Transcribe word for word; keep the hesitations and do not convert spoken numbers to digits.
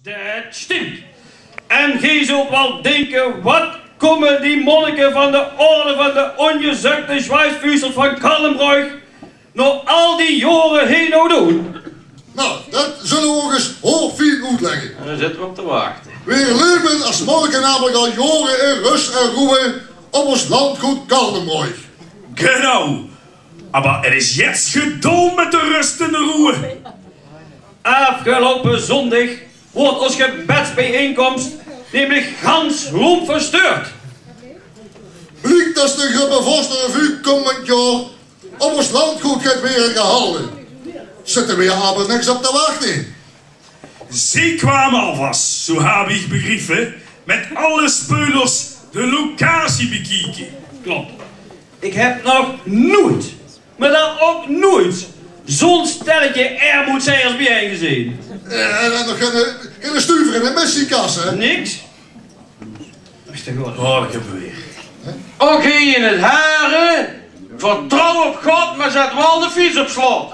Det stimp. En geer zult waal dinke: wat kómme die monnike van de Orde van de Óngezökde Schweissfüßer van Kaldenbroich nao al die jaore hie noe doon? Noe, det zulle v'r uch ins hoeagfien oetlègke. Dao zitte v'r op te wachte. Veer laeve es monnike namelik al jaore in rös en roeë op ós landgood Kaldenbroich. Genau. Aber het is jetzt gedaan met de rust en de roeë. Aafgeloupe zóndig woort ós gebedsbieeinkoms nemelik gans lómp versteurd. Bliek det de Grubbevorster Revue kómmend jaor op ós landgood geit waere gehalde, zitte veer aber niks op te wachte. Ze kwamen alvast, zo heb ik begrepen, met alle speulers de locatie bekeken. Klop. Ik heb nog noeit, maar dan ouk noeit, zo'n stelletje ermoedzeiers biejein gezeen. Eh, en dan nog geine, geine stuver in de missiekas, hè? Niks. Wacht, ik heb er weer. Oké, in het hare, vertrouw op God, maar zet wel de fiets op slot.